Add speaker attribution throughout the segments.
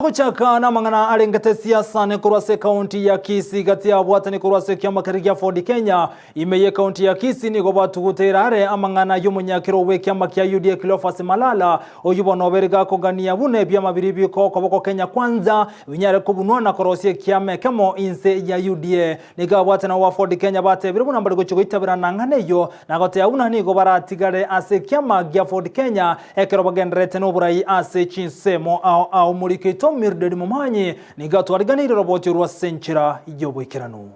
Speaker 1: Gochaka namang'ana arengete siasa ne korwa ase ekaunti ya Kisii gati y'abwatani korwa ase ekiama keria gia Ford Kenya. Ime y'ekaunti ya Kisii nigo batuguteire are amang'ana y'omonyakero bw'ekiama kia UDA Cleophas Malala oyio bono obere gakogania buna ebiama biria bikokoboko Kenya Kwanza binyare kobunwa na korosia ekiama ekemo inse ya UDA. Nigo abwatani abo ba Ford Kenya batebire buna mbare gochia goitaberana ng'ana eyio na goteba buna nigo baratigare ase ekiama gia Ford Kenya Ekero bagendererete noborai ase chinsemo ao ao omoriki oito Mildred Momanyi nigo atwariganirie roboti orwo ase enchera y'oboikeranu.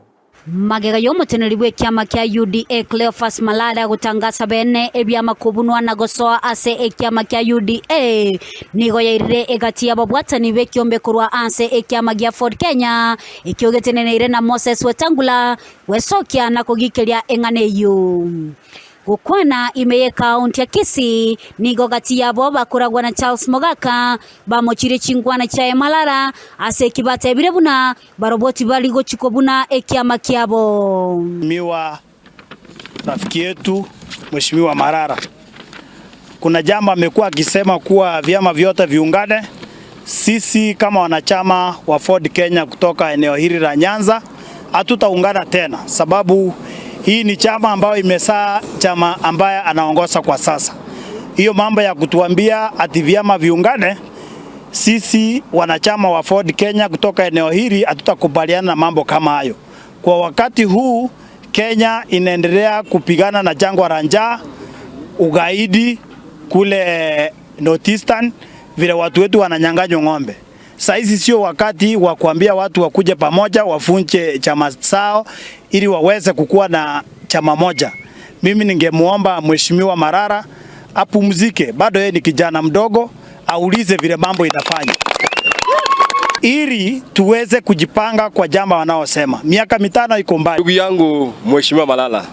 Speaker 2: Magega y'omoteneneri bw'ekiama kia UDA Cleophas Malala gotangasa bene ebiama kobunwa na gosoa ase ekiama kia UDA, nigo yairire egati y'ababwatani b'ekiombe korwa ase ekiama gia Ford Kenya ekio geteneneire na Moses Wetangula gwesokia na kogikeria eng'ana eyio. Gokwana ime y'ekaunti ya Kisii, nigo gati yabo bakoragwa na Charles Mogaka bamochirie chinkwana chiaye malala ase eki batebire buna barobwo tibari gochikwa buna ekiama kiabo.
Speaker 3: Mheshimiwa rafiki yetu Mheshimiwa Marara, kuna jambo amekuwa akisema kuwa vyama vyote viungane. Sisi kama wanachama wa Ford Kenya kutoka eneo hili la Nyanza hatutaungana tena, sababu hii ni chama ambayo imesaa chama ambaye anaongoza kwa sasa. Hiyo mambo ya kutuambia ati vyama viungane, sisi wanachama wa Ford Kenya kutoka eneo hili hatutakubaliana na mambo kama hayo. Kwa wakati huu Kenya inaendelea kupigana na jangwa la njaa, ugaidi kule North Eastern, vile watu wetu wananyang'anywa ng'ombe. Saa hizi sio wakati wa kuambia watu wakuje pamoja wafunje chama zao ili waweze kukuwa na chama moja. Mimi ningemuomba Mheshimiwa Marara apumzike, bado yeye ni kijana mdogo, aulize vile mambo inafanya ili tuweze kujipanga kwa jambo wanaosema. Miaka mitano iko mbali.
Speaker 4: Ndugu yangu Mheshimiwa Malala,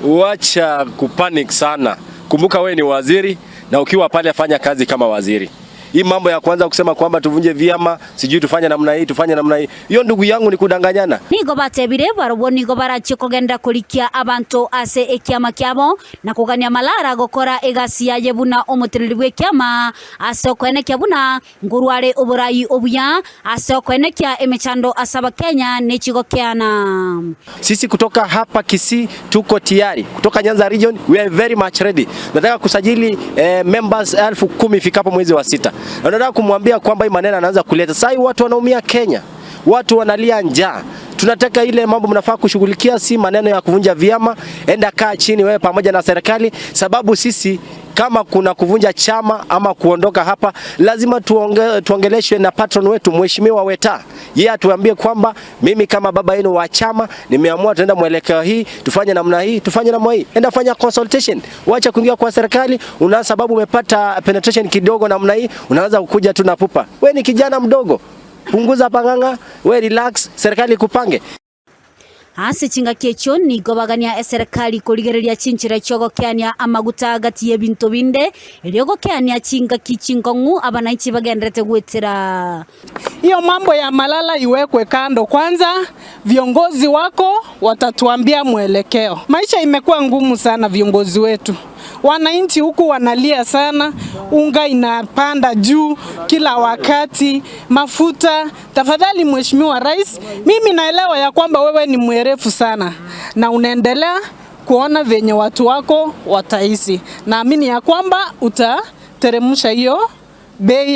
Speaker 4: wacha kupanic sana. Kumbuka wewe ni waziri na ukiwa pale fanya kazi kama waziri. Hii mambo ya kwanza kusema kwamba tuvunje vyama, sijui tufanye namna hii, tufanye namna hii, hiyo ndugu yangu ni kudanganyana.
Speaker 2: Nigo batebire barobwo nigo barachie kogenda korikia abanto ase ekiama kiabo na kogania Malala gokora egasi yaye buna omoteneneri bw'ekiama ase okoenekia buna nkorware oborai obuya ase okoenekia emechando ase abakenya ne chigokeana.
Speaker 4: Sisi kutoka hapa Kisii tuko tayari, kutoka Nyanza region we are very much ready. Nataka kusajili members 10,000 ifikapo mwezi wa sita. Na nataka kumwambia kwamba hii maneno anaanza kuleta sasa, watu wanaumia Kenya, watu wanalia njaa. Tunataka ile mambo mnafaa kushughulikia, si maneno ya kuvunja vyama. Enda kaa chini wewe pamoja na serikali, sababu sisi kama kuna kuvunja chama ama kuondoka hapa, lazima tuongeleshwe na patron wetu Mheshimiwa Weta. Yeye atuambie kwamba mimi kama baba yenu wa chama nimeamua tuenda mwelekeo hii, tufanye namna hii, tufanye namna hii. Enda fanya consultation, wacha kuingia kwa serikali. Una sababu umepata penetration kidogo namna hii, unaanza kukuja tu na pupa. We ni kijana mdogo, punguza panganga, we relax, serikali ikupange.
Speaker 2: Ase chingaki echio nigo bagania eserekari korigereria chinchera chiogokeania amaguta gati y'ebinto binde erio gokeania chingaki chinkong'u abananchi bagenderete gwetera.
Speaker 5: Hiyo mambo ya Malala iwekwe kando kwanza, viongozi wako watatuambia mwelekeo. Maisha imekuwa ngumu sana, viongozi wetu, wananchi huku wanalia sana, unga inapanda juu kila wakati, mafuta. Tafadhali Mheshimiwa Rais, mimi naelewa ya kwamba wewe ni mwerevu sana na unaendelea kuona venye watu wako wataishi. Naamini ya kwamba utateremsha hiyo bei.